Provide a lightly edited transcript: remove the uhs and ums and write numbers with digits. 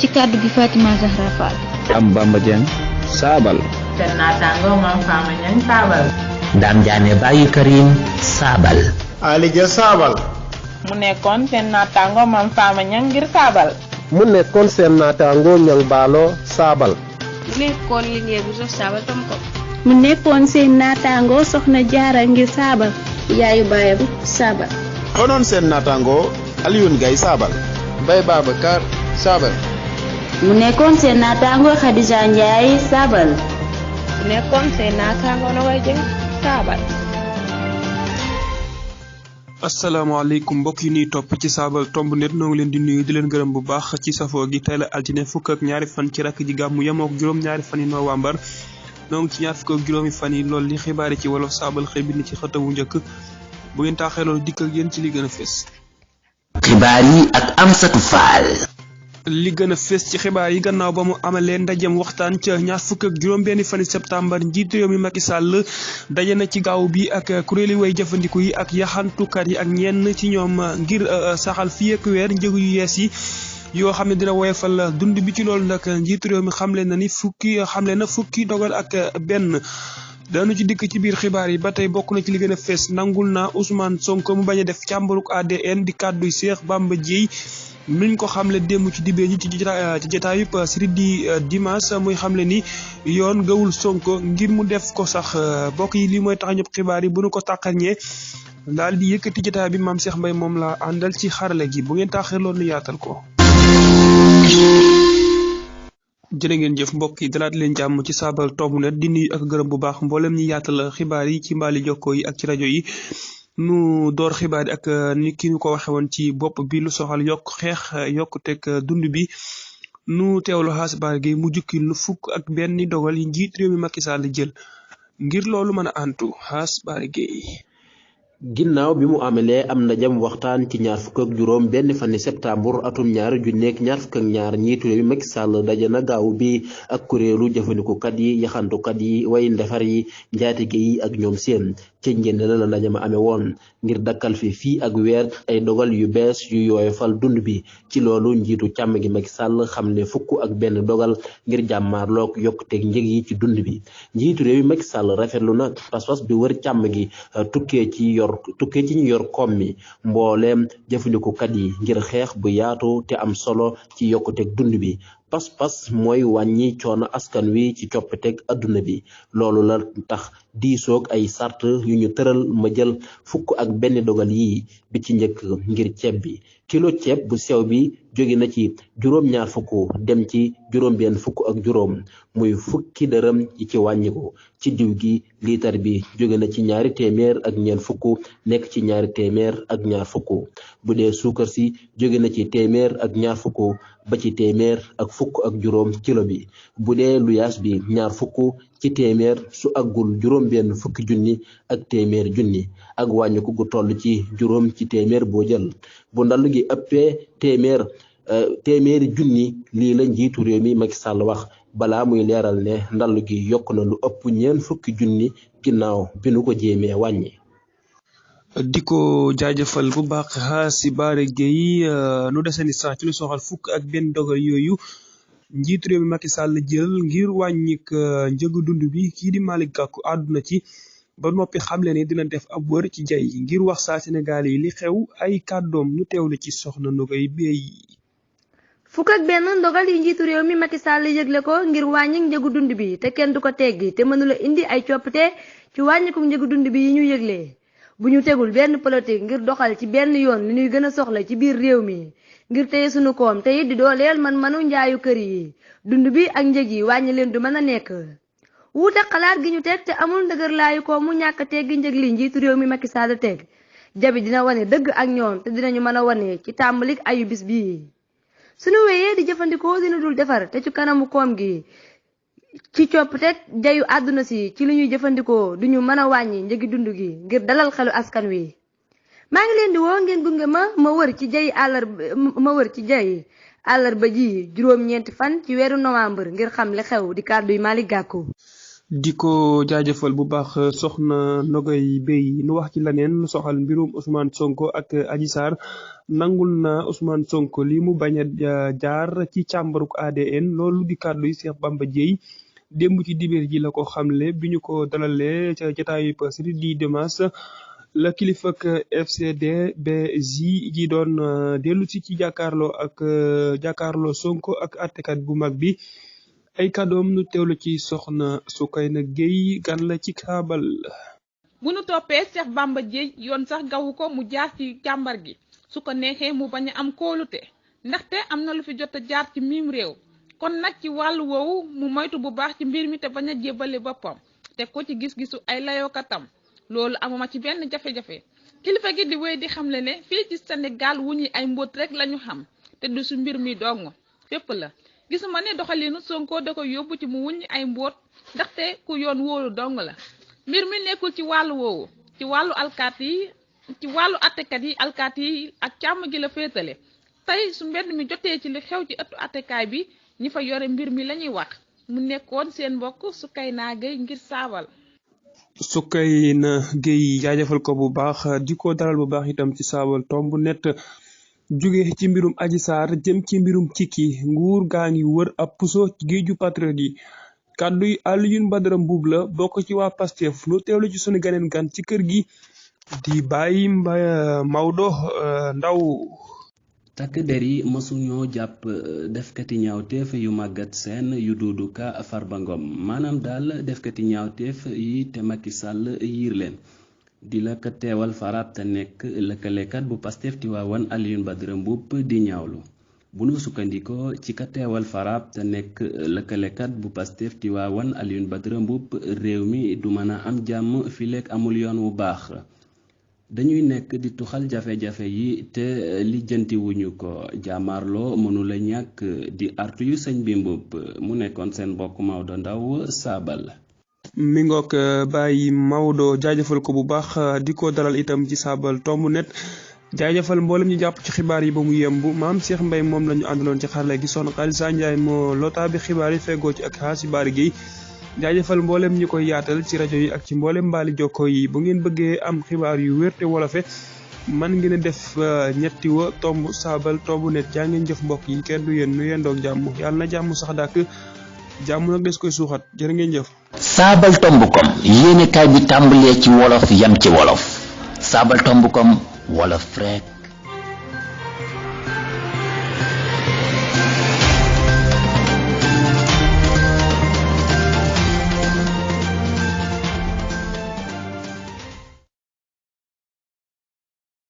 ci kàddu gi Fatima Zahra Fall. am Bamba Dieng saabal. seen naataango Mame Fama Niang saabal. Dame Diané Baye Karim saabal. Ali Dia saabal. mu nekkoon seen naataango Mame Fama Niang ngir saabal. mu nekkoon seen naataango Niang Baalo saabal. mu nekkoon liggéey bu sof saabal tam ko. mu nekkoon seen naataango Soxna Jaara ngir saabal. yaayu baayam saabal. konoon seen naataango Alioune Gaye saabal. Baye Babacar saabal. mu nekkoon seen naataango Khadija Ndiaye saabal. mu nekkoon seen naataango Nogoy Dieng saabal. asalaamaaleykum mbokk yi ñuy topp ci saabal tomb net noo ngi leen di nuyu di leen gërëm bu baax ci safoo gi tey la altine fukk ak ñaari fan ci rakk ji gàmmu yemook juróom-ñaari fan yi novembre noo ngi ci ñaar fukk ak juróomi fan yi loolu li xibaar yi ci wolof saabal xëy bi ni ci xëtawu njëkk bu ngeen taaxee loolu dikk ak yéen ci li gën a fees. xibaar yi ak Amsatou Fall. li gën a fees ci xibaar yi gannaaw ba mu amalee ndajem waxtaan ca ñaar fukk ak juróom-benni fani septembre njiitu réew mi Macky Sall daje na ci gaaw bi ak kuréeli way jëfandiku yi ak yaxantukat yi ak ñenn ci ñoom ngir saxal fii ak weer njëgu yu yees yi yoo xam ne dina woyofal dund bi ci loolu nag njiitu réew mi xamle na fukki dogal ak benn. daanu ci dikk ci biir xibaar yi ba tey bokk na ci li gën a fees nangul na Ousmane Sonko mu bañ a def càmbaruk ADN di kàdduy Cheikh Bamba Dièye nuñ ko xamle démb ci dibee ji ci jotaayub Siridi Dimanche muy xamle ni yoon gawul Sonko ngir mu def ko sax bokk yi lii mooy tax ñëpp xibaar yi bu nu ko tàqarñee daal di yëkkati jotaay bi Mame Cheikh Mbaye moom la àndal ci xarale gi bu ngeen taaxee loolu yaatal ko. jërë ngeen jëf mbokk yi dalaat leen jàmm ci saabal tomb net di nuyu ak gërëm bu baax mboolem ñi yaatal xibaar yi ci mbaali jokko yi ak ci rajo yi nu door xibaar yi ak ni ki ñu ko waxe woon ci bopp bi lu soxal yokk teg dund bi nu teewlu xaas baar gi mu jukki lu fukk ak benn dogal yi njiit réew mi Macky Sall jël ngir loolu mën a antu xaas baar gi. ginnaaw bi mu amalee am ndajam waxtaan ci ñaar fukk ak juróom benn fani septembre atum ñaari junneeg ñaar fukk ak ñaar njiitu réew mi Macky Sall daje na gaaw bi ak kuréelu jëfandikukat yi yaxantukat yi way ndefar yi njaatige yi ak ñoom seen ca njënd la ndaje ma amee woon ngir dakkal fi fii ak weer ay dogal yu bees yu yooyofal dund bi ci loolu njiitu càmm gi Macky Sall xam ne fukk ak benn dogal ngir jàmmaarloog yokkuteeg njëg yi ci dund bi njiitu réew mi Macky Sall rafetlu na pas-pas bi wër càmm gi tukkee ci ñu yor koom mi mbooleem jëfandikukat yi ngir xeex bu yaatu te am solo ci yokkuteeg dund bi pas-pas mooy wàññi coono askan wi ci coppiteg adduna bi loolu la tax diisoog ay sart yu ñu tëral ma jël fukk ak benn dogal yi bi ci njëkk ngir ceeb bi kilo ceeb bu sew bi jóge na ci juróom-ñaar fukk dem ci juróom-benn fukk ak juróom muy fukki dërëm yi ci wàññiku ci diw gi liitar bi jóge na ci ñaari téeméer ak ñeent fukk nekk ci ñaari téeméer ak ñaar fukk bu dee suukar si jóge na ci téeméer ak ñaar fukk ba ci téeméer ak fukk ak juróom kilo bi bu dee luyaas bi ñaar fukk ci téeméer su aggul juróom-benn fukki junni ak téeméer junni ak wàññiku gu toll ci juróom ci téeméer boo jël bu ndall gi ëppee téeméeri junni lii la njiitu réew mi Macky Sall wax balaa muy leeral ne ndall gi yokk na lu ëpp ñeent fukki junni ginnaaw bi nu ko jéemee wàññi. di ko jaajëfal bu baax xaasi baare géey nu deseni sax ci lu soxal fukk ak benn dogal yooyu njiitu réew mi Macky Sall jël ngir wàññik njëgu dund bi kii di Malick Gakou àdduna ci ba noppi xamle ne dina def ab wër ci jay ngir wax saa Sénégal yi li xew ay kàddoom nu teewlu ci soxna Nogay Bey. fukk ak benn ndogal yi njiitu réew mi Macky Sall yëgle ko ngir wàññik njëgu dund bi te kenn du ko teggi te mënula indi ay coppite ci wàññikum njëgu dund bi yi ñu yëglee bu ñu tegul benn politique ngir doxal ci benn yoon li ñuy gën a soxla ci biir réew mi ngir téye sunu koom te it di dooleel manu njaayu kër yi dund bi ak njëg yi wàññi leen du mën a nekk wuute xalaat gi ñu teg te amul ndëgër laayu ko mu ñàkk teggi njëg li njiitu réew mi Macky Sall teg jabi dina wane dëgg ak ñoom te dinañu mën a wane ci tàmbalik ayu bis bii sunu wéyee di jëfandikoo dina dul defar te ci kanamu koom gi ci coppiteg jayu àdduna si ci li ñuy jëfandikoo duñu mën a wàññi njëgi dund gi ngir dalal xelu askan wi maa ngi leen di woo ngeen gunge ma wër ci jayi àllarba ji juróom-ñeenti fan ci weeru novembre ngir xam li xew di kàddu yi Malick Gakou. di ko jaajëfal bu baax soxna Nogay Bey nu wax ci leneen lu soxal mbirum Ousmane Sonko ak Adji Sarr nangul na Ousmane Sonko li mu bañ a jaar ci càmbaruk ADN loolu di kàddu yi Cheikh Bamba Dièye démb ci dibéer ji la ko xamle bi ñu ko dalalee ca jotaayu pasri di dimanche la kilifa ak FCDBJ ji doon dellu ci jàkkaarloo Sonko ak àttekat bu mag bi ay kàddoom nu teewlu ci soxna Soukayna Gueye gan la ci xaabal. bu nu toppee Cheikh Bamba Dièye yoon sax gawu ko mu jaar ci càmbar gi su ko neexee mu bañ a am kóolute ndaxte am na lu fi jot a jaar ci miim réew kon nag ci wàllu woowu mu moytu bu baax ci mbir mi te bañ a jébbale boppam te ko ci gis-gisu ay layookatam loolu amuma ci benn jafe-jafe kilifa gi di wéy di xamle ne fii ci Sénégal wuñu ay mbóot rek lañu xam te du su mbir mi dong fépp la gisuma ne doxalinu Sonko da ko yóbbu ci mu wuññi ay mbóot ndaxte ku yoon wóolu dong la mbir mi nekkul ci wàllu woowu ci wàllu alkaati yi ci wàllu attekat yi alkaati yi ak càmm gi la féetale tey su mbedd mi jotee ci li xew ci ëttu attekaay bi ñi fa yore mbir mi lañuy wax mu nekkoon seen mbokk Soukayna Gueye ngir saabal. Soukayna Gueye jaajëfal ko bu baax di ko dalal bu baax itam ci saabal tomb net jóge ci mbirum Adji Sarr jëm ci mbirum Cikki nguur gaa ngi wër ab puso ci géeju patriote yi kàddu yi Alioune Badara Mbuub la bokk ci waa Pastef nu teewlu ci sunu ganeen gan ci kër gi di bàyyi Maodo Ndaw. takk der yi mësuñoo jàpp defkati ñaawteef yu màggat seen yu Doudou Ka Farba Ngom maanaam daal defkati ñaawteef yi te Macky Sall yiir leen di la ko teewal farab te nekk lëkkalekat bu Pastef Tivaouane Alioune Badara Mbuub di ñaawlu bu nu sukkandikoo ci ka teewal farab te nekk lëkkalekat bu Pastef Tivaouane Alioune Badara Mbuub réew mi du mën a am jàmm fileek amul yoon wu baax dañuy nekk di tuxal jafe-jafe yi te lijjanti wuñu ko jaamarloo mënula ñàkk di artu yu sëñ bi Mbuub mu nekkoon seen mbokk Maodo Ndaw saabal. mi ngoog bàyyi Maodo jaajëfal ko bu baax di ko dalal itam ci saabal tomb net jaajëfal mboolem ñu jàpp ci xibaar yi ba mu yemb maam Cheikh Mbaye moom la ñu àndaloon ci xarale gi soxna Xaalisa Njaay moo lootaa bi xibaar yi feggoo ci ak xaasi baari gi jaajëfal mboolem ñi koy yaatal ci rajo yi ak ci mboolem mbaali jokko yi bu ngeen bëggee am xibaar yu wér te wolofe man ngeen a def ñetti wa tomb saabal tomb net jaa ngeen jëf mbokk yi kenn du yéen nu yendoog jàmm yàlla na jàmm sax dàkk jàmm nag des koy suuxat jërë ngeen jëf. saabal tomb kom yéenekaay bi tàmbalee ci wolof yam ci wolof saabal tomb kom wolof rek